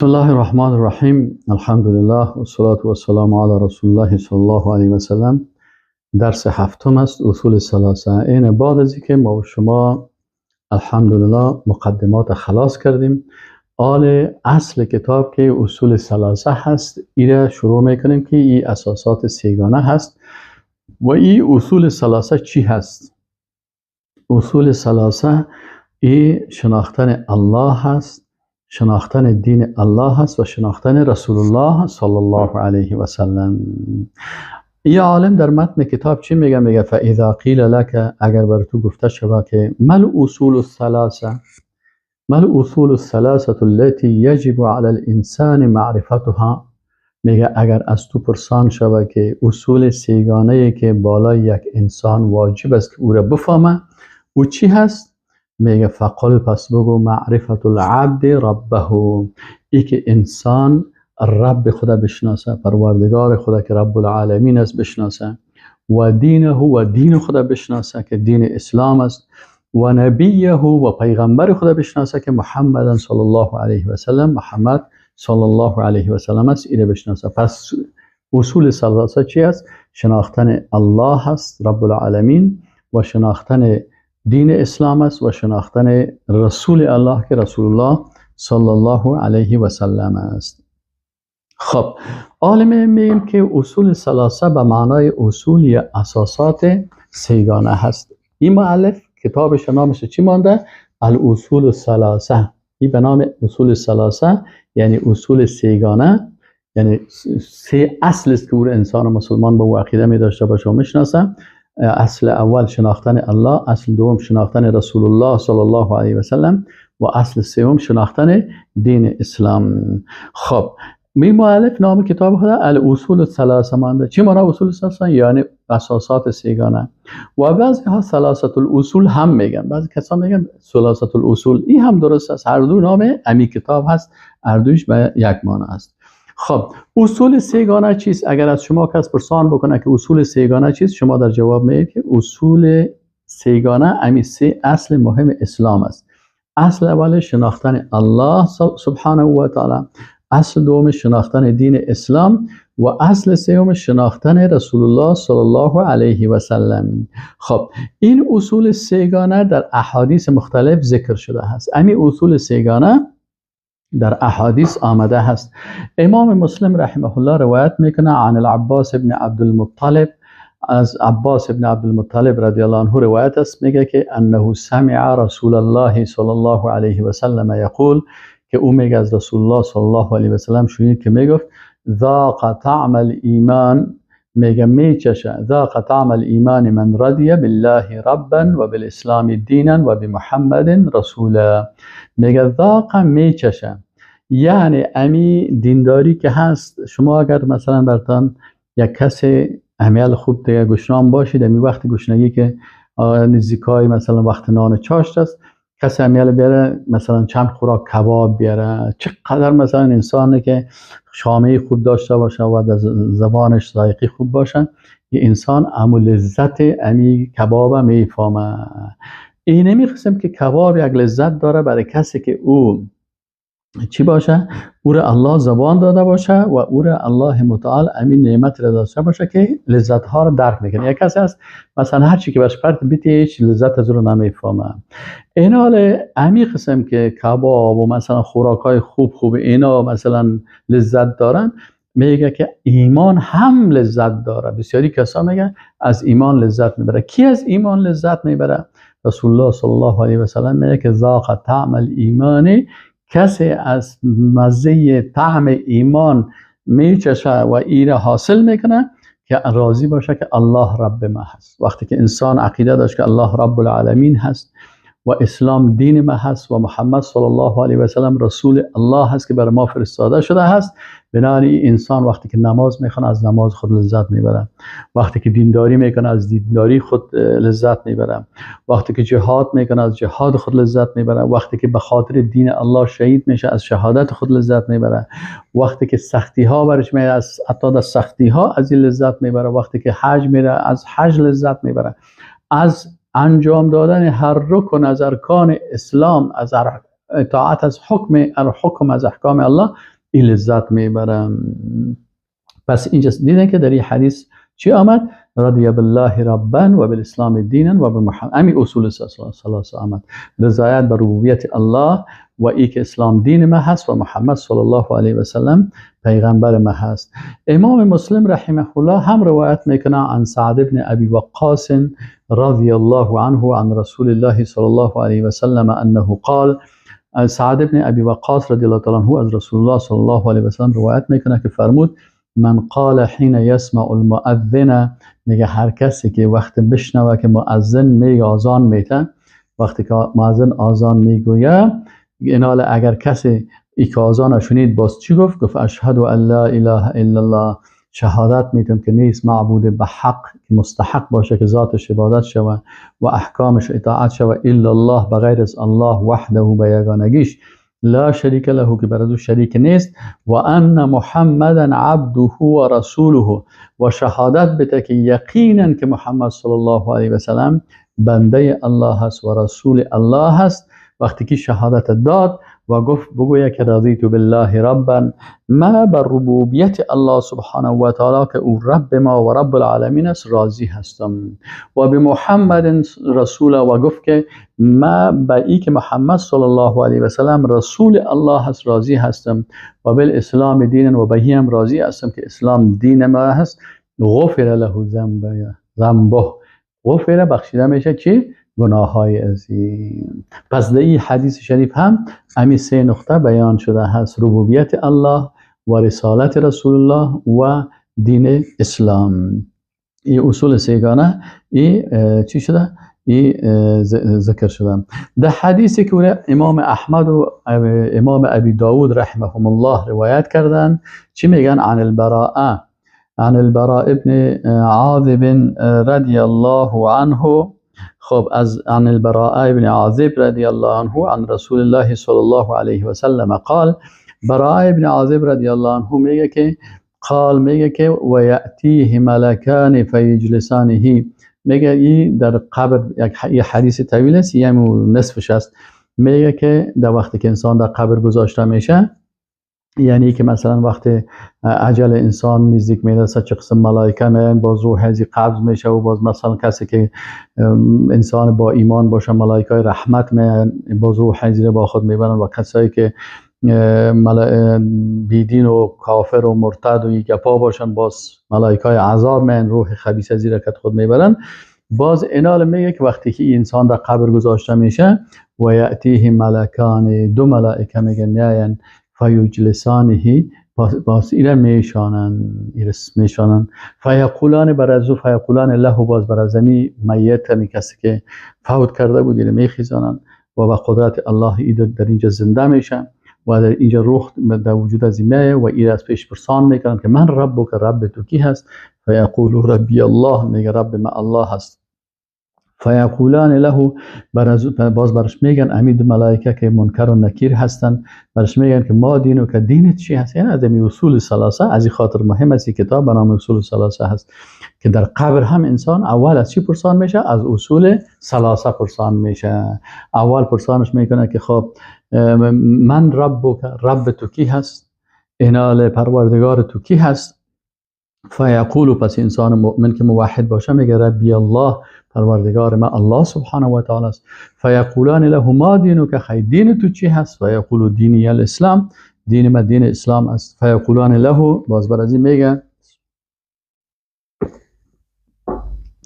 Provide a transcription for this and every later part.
الله الرحمن الرحیم. الحمدلله و الصلاة و السلام علی رسول الله صلی الله علیه و سلم. درس هفتم است، اصول ثلاثه. این بعد از اینکه ما و شما الحمدلله مقدمات خلاص کردیم، آل اصل کتاب که اصول ثلاثه هست ایره شروع میکنیم که این اساسات سیگانه هست. و این اصول ثلاثه چی هست؟ اصول ثلاثه ای شناختن الله هست، شناختن دین الله هست و شناختن رسول الله صلی الله علیه و سلم. ای عالم در متن کتاب چی میگه؟ میگه فاذا قیل لك، اگر بر تو گفته شود که ما الاصول الثلاثه، ما الاصول الثلاثه التي يجب على الانسان معرفتها، میگه اگر از تو پرسان شود که اصول سیگانه که بالای یک انسان واجب است که او را بفهمه او چی هست؟ میگه فقل، پس بگو معرفت العبد ربه، ای که انسان رب خدا بشناسه، پروردگار خدا که رب العالمین است بشناسه، و دینه و دین خدا بشناسه که دین اسلام است، و نبیه و پیغمبر خدا بشناسه که محمد صلی الله علیه و سلم، محمد صلی الله علیه و سلم است، ایره بشناسه. پس اصول ثلاثه چی است؟ شناختن الله است رب العالمین، و شناختن دین اسلام است، و شناختن رسول الله که رسول الله صلی الله علیه و سلم است. خب عالم میگیم که اصول ثلاثه به معنای اصول یا اساسات سیگانه هست. این مؤلف کتابش نامش چی مانده؟ الاصول الثلاثه. این به نام اصول ثلاثه یعنی اصول سیگانه، یعنی سه اصل است که او انسان مسلمان به او عقیده می داشته باشه و میشناسه. اصل اول شناختن الله، اصل دوم شناختن رسول الله صلی الله علیه و سلم، و اصل سوم شناختن دین اسلام. خب می مؤلف نام کتاب خدا الاصول الثلاثه مانده. چی معنی اصول الثلاثه؟ یعنی اساسات سیگانه. و بعضی ها ثلاثه الاصول هم میگن، بعضی کسا میگن ثلاثه الاصول، این هم درست است، هر دو نام امی کتاب هست، هر دویش به یک معنی است. خب اصول سیگانه چیست؟ اگر از شما کس پرسان بکنه که اصول سیگانه چیست، شما در جواب میگید که اصول سیگانه امی سه اصل مهم اسلام است. اصل اول شناختن الله سبحانه و تعالی، اصل دوم شناختن دین اسلام، و اصل سوم شناختن رسول الله صلی الله علیه و سلم. خب این اصول سیگانه در احادیث مختلف ذکر شده است. امی اصول سیگانه در احادیث آمده هست. امام مسلم رحمه الله روایت میکنه عن العباس ابن عبدالمطلب، از عباس ابن عبدالمطلب رضی الله عنه روایت است، میگه که انه سمع رسول الله صلی الله علیه و سلم یقول، که او میگه از رسول الله صلی الله علیه و سلم شنید که میگفت ذاق طعم الایمان، میگه میچشه، ذاق طعم الایمان من رضی بالله ربا و بالاسلام دینا و بمحمد رسولا. میگه ذاق میچشه، یعنی امی دینداری که هست، شما اگر مثلا برتان یک کسی امیال خوب دیگه گشنان باشید، امی وقت گشنگی که نزدیکای مثلا وقت نان چاشت است، کسی امیال بیاره مثلا چند خوراک کباب بیاره، چقدر مثلا انسانی که شامه خوب داشته باشه و از زبانش ذائقه خوب باشه، یه انسان امو لذت امی کباب میفهمه. اینمی قسم که کباب یک لذت داره برای کسی که او چی باشه، او را الله زبان داده باشه و او را الله متعال امین نعمت را داشته باشه که لذت ها را درک میکنه. یک کسی هست مثلا هر چی که برش پرت بیتی هیچ لذت از او را نمیفهمه. این حال امی قسم که کباب و مثلا خوراک های خوب خوب اینا مثلا لذت دارن، میگه که ایمان هم لذت داره. بسیاری کسا میگه از ایمان لذت میبره. کی از ایمان لذت میبره؟ رسول الله صلی الله علیه و سلم میگه که ذاق طعم الایمان، کسی از مزه طعم ایمان میچشه و ایره حاصل میکنه که راضی باشه که الله رب ما هست. وقتی که انسان عقیده داشت که الله رب العالمین هست و اسلام دین ما هست و محمد صلی الله علیه و سلم رسول الله هست که بر ما فرستاده شده هست، بنابراین انسان وقتی که نماز میخونه از نماز خود لذت میبره، وقتی که دینداری میکنه از دینداری خود لذت میبره، وقتی که جهاد میکنه از جهاد خود لذت میبره، وقتی که به خاطر دین الله شهید میشه از شهادت خود لذت میبره، وقتی که سختی ها برش میاد از حتی از سختی ها از این لذت میبره، وقتی که حج میره از حج لذت میبره، از انجام دادن هر رکن از ارکان اسلام، از اطاعت از حکم از احکام الله این لذت میبرم. پس اینجا دیدن که در این حدیث چی آمد؟ رضی بالله ربا و بالاسلام دینا و بمحمد. امی اصول ثلاثه آمد، رضایت بر ربوبیت الله و ای که اسلام دین ما هست و محمد صلی الله علیه و سلم پیغمبر ما هست. امام مسلم رحمه الله هم روایت میکنه عن سعد بن ابی وقاص رضی الله عنه عن رسول الله صلی الله علیه و سلم انه قال. سعد بن ابی وقاص رضی الله تعالی عنه از رسول الله صلی الله علیه و سلم روایت میکنه که فرمود من قال حین یسمع المؤذن، میگه هر کسی که وقت بشنوه که مؤذن میگه آذان میته، وقتی که مؤذن آذان میگویه، اینال اگر کسی ای که آذان شنید باز چی گفت؟ گفت اشهد ان لا اله الا الله، شهادت میتم که نیست معبود به حق که مستحق باشه که ذاتش عبادت شوه و احکامش اطاعت شوه الا الله، بغیر از الله وحده به یگانگیش، لا شریک له که بر از او شریک نیست، و ان محمدا عبده و رسوله، و شهادت بده که یقینا که محمد صلی الله علیه و سلم بنده الله است و رسول الله است. وقتی که شهادت داد و گفت بگویا که رضیت بالله ربا، ما بر ربوبیت الله سبحانه و تعالی که او رب ما و رب العالمین است راضی هستم، و به محمد رسول، و گفت که ما به ای که محمد صلی الله علیه و سلم رسول الله است راضی هستم، و بالاسلام دین، و به هم راضی هستم که اسلام دین ما هست. غفر له ذنبه، غفر بخشیده میشه چی؟ گناه های عظیم. پس در این حدیث شریف هم امی سه نقطه بیان شده هست: ربوبیت الله و رسالت رسول الله و دین اسلام. این اصول سه‌گانه این چی شده؟ این ذکر شده در حدیثی که امام احمد و امام ابی داود رحمهم الله روایت کردن. چی میگن؟ عن البراء ابن عازب رضی الله عنه. خب از عن البراء ابن عازب رضی الله عنه عن رسول الله صلی الله علیه و سلم قال. براء ابن عازب رضی الله عنه میگه که قال، میگه که و یأتیه ملکان فیجلسانه، میگه این در قبر یک حدیث طویل است، یعنی نصفش است. میگه که در وقتی که انسان در قبر گذاشته میشه، یعنی که مثلا وقتی اجل انسان نزدیک میرسه چه قسم ملائکه میان، باز روح ازی قبض میشه، و باز مثلا کسی که انسان با ایمان باشه ملائکه رحمت میان، باز روح ازی رو با خود میبرن، و کسایی که بیدین و کافر و مرتد و گپا باشن باز ملائکه عذاب میان، روح خبیث ازی رو کت خود میبرن. باز اینال میگه که وقتی که انسان در قبر گذاشته میشه و یأتیه ملکان، دو ملائکه میگه میاین، فیجلسانه، باز ایره میشانن، میشانن، فیقولان برازو، فیقولان له، باز برازمی میت می کسی که فوت کرده بود ایره میخیزانن و با قدرت الله ایده در اینجا زنده میشن و در اینجا روح در وجود از میایه و ایره از پیش پرسان میکنن که من ربک، رب تو کی هست؟ فیقول ربی الله، میگه رب ما الله هست. فیقولان له، باز برش میگن امید ملائکه که منکر و نکیر هستن، برش میگن که ما دینو که دینت چی هست؟ یعنی از اصول ثلاثه، از این خاطر مهم است کتاب به نام اصول ثلاثه هست که در قبر هم انسان اول از چی پرسان میشه؟ از اصول ثلاثه پرسان میشه. اول پرسانش میکنه که خب من ربک، رب تو کی هست؟ اینال پروردگار تو کی هست؟ فیقول، پس انسان مؤمن که موحد باشه میگه ربی الله، پروردگار ما الله سبحانه و تعالی است. فیقولان له ما دینک، خی دین تو چی هست؟ فیقول دینی الاسلام، دین ما دین اسلام است. فیقولان له، باز بر از این میگه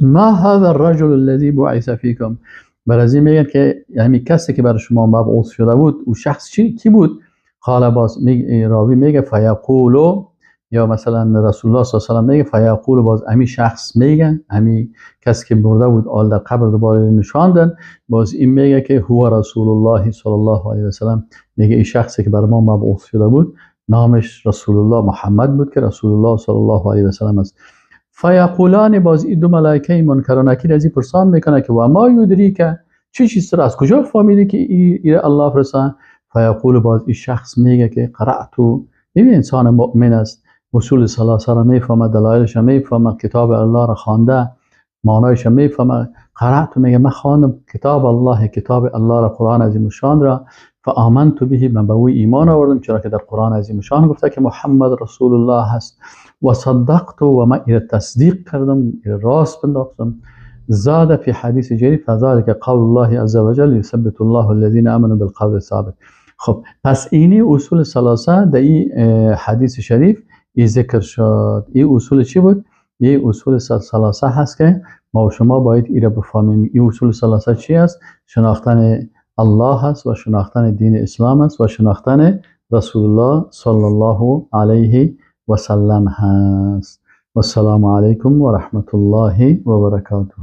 ما هذا الرجل الذي بعث فیکم، بر از این میگه که یعنی کسی که بر شما مبعوث شده بود او شخص چی کی بود؟ قال، باز راوی میگه فیقولو، یا مثلا رسول الله صلی الله علیه و سلم میگه فیقول، باز امی شخص میگه، امی کسی که مرده بود آل در قبر دوباره نشاندن، باز این میگه که هو رسول الله صلی الله علیه و سلم، میگه این شخصی که بر ما مبعوث شده بود نامش رسول الله محمد بود که رسول الله صلی الله علیه و سلم است. فیقولان، باز این دو ملائکه منکر و نکیر از این پرسان میکنه که و ما یدریک، چه چیز را از کجا فهمیدی که ای الله فرستاد؟ فیقول، باز این شخص میگه که قرأت، این انسان مؤمن است، اصول ثلاثه را میفهمه، دلایلش را میفهمه، کتاب الله را خوانده، معنایش را میفهمه. قرأت، میگه من خواندم کتاب الله، کتاب الله را، قرآن عظیم الشان را. فآمنت به، من به او ایمان آوردم، چرا که در قرآن عظیم شان گفته که محمد رسول الله هست. و صدقت، و من ایره تصدیق کردم، ایره راست پنداختم. زاد في حديث جرير فذلك قول الله عز وجل يثبت الله الذين آمنوا بالقول الثابت. خب پس اینی اصول ثلاثه در این حدیث شریف ای ذکر شد. این اصول چی بود؟ این اصول ثلاثه هست که ما و شما باید ایره بفهمیم. این اصول ثلاثه چی است؟ شناختن الله هست و شناختن دین اسلام است و شناختن رسول الله صلی الله علیه و سلم هست. والسلام علیکم و رحمت الله و برکاته.